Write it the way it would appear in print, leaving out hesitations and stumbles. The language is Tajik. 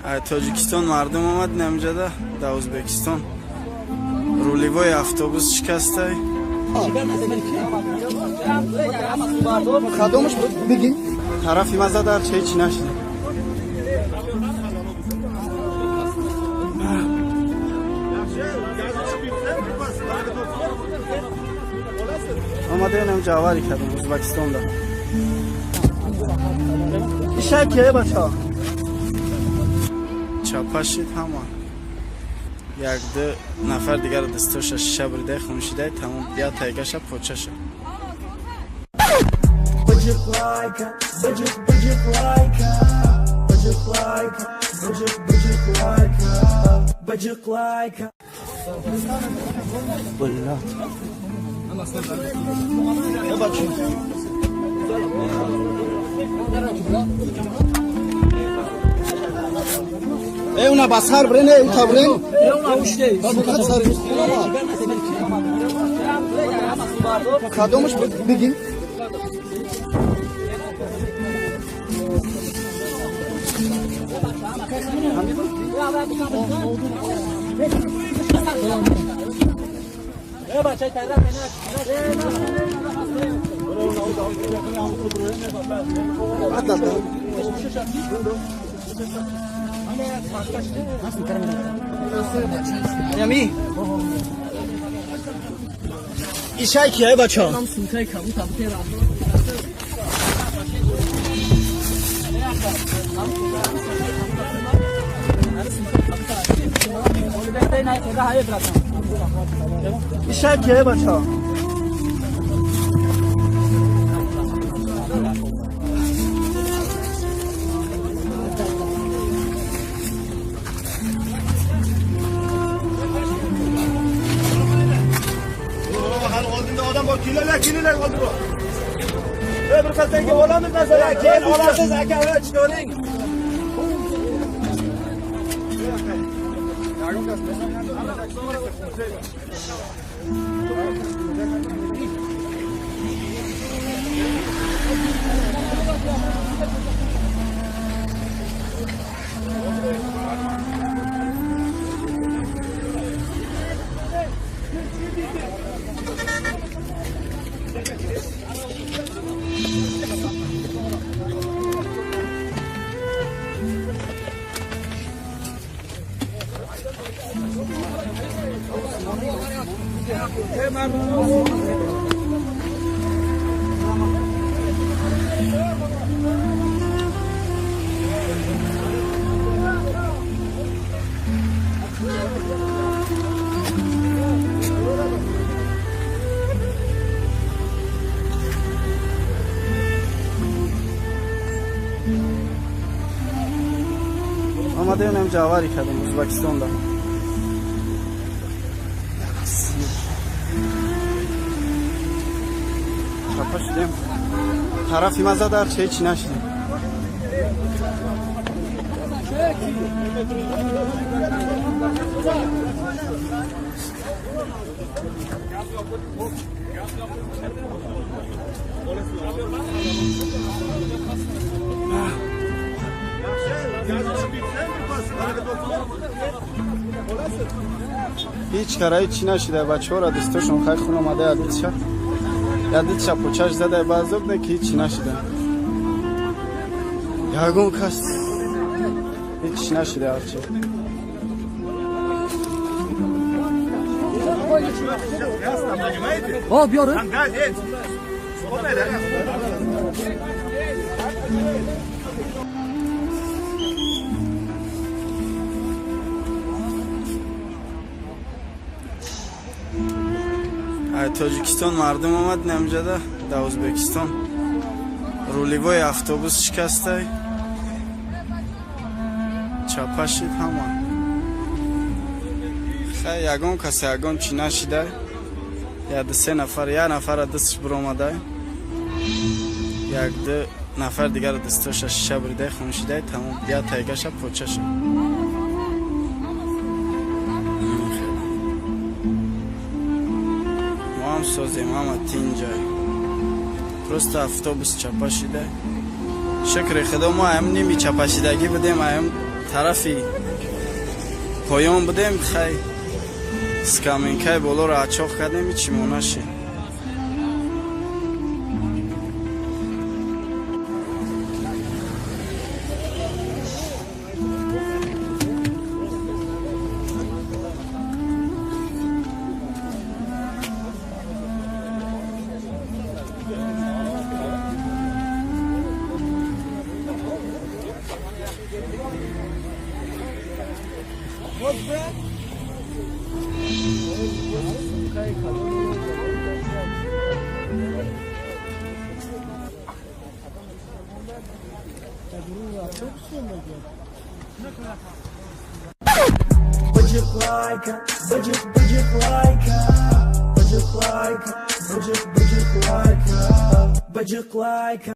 Тоҷикистон мардум омад намҷада да Ӯзбекистон. Рулевой автобус шикастай. Кадомаш бигин? Тарафи ма зада ҳарчи ҳечи нашид. Омада инамҷа авария кардем Ӯзбекистонда. Ишак кие бача? Чапа шид ҳама. Як ду нафар дигар дастоша шиша буридай, хун шидай, тамом, я тайгаша почаша. Bıcık like, bıcık bıcık like, bıcık like, bıcık bıcık like, bıcık like. Блядь. Бача. Э, уна ба сар бирен, э, ута бирен. Кадомаш бигин? Ями. Ишай кие бача? Ишай кие бача? Kelar, kelar oldi bu. Bir qasdanga olamiz masalan, keyin olasiz aka, chiqoring. Омада инамҷа авария кардем Ӯзбекистонда. Чапа шудем. Тарафи ма зада ҳарчи ҳечи нашидем. Ҳеҷ кара ҳечи нашида, бачаҳоро дастошон хай хун омада, ядитша. Ядитша почаш зада баъзоб не ки ҳечи нашида. Ягон кас ҳечи нашида ҳарчи. О, биёр. Тоҷикистон мардум омад намҷада да Ӯзбекистон. Рулевой автобус шикастай. Чапа шид ҳама. Хай ягон кас ягон чӣ нашидай. Я ду се нафар, я нафара дастш биромадай. Як ду нафар дигар дастоша шиша буридай, хун шидай, тамом, я тайгаша почаша. Мо ҳам созем, ҳама тинҷай. Просто автобус чапа шидай. Шукри худо мо ҳам ними чапашидагӣ будем, ҳам Тарафи поён будем, хай, скамейкаи болоро ачоқ кардем, ҳичи монаши. Bıcık like, bıcık bıcık like, bıcık like, bıcık bıcık like, bıcık like.